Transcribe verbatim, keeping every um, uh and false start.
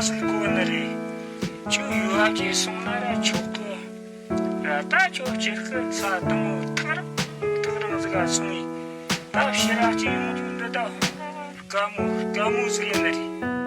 ཚུལ་གོ་ནི་རེད། ཁྱོད་ཡུལ་ལ་སྐྱེས་སོང་ན་ར་ཆོག་གི་ར། ད་ཁྱོད་སྤྱིར་གི་ས་དང་པོ་ཐག་རིང་ཐག་རིང་ཟིག་ག་སོང་ཡིན། ད་ཕྱིར་ར་སྐྱེས་ཡོང་རྒྱུ་འདི་ད་དཀའ་མོ་དཀའ་མོ་ཟིག་ཡིན་ནི་རེད།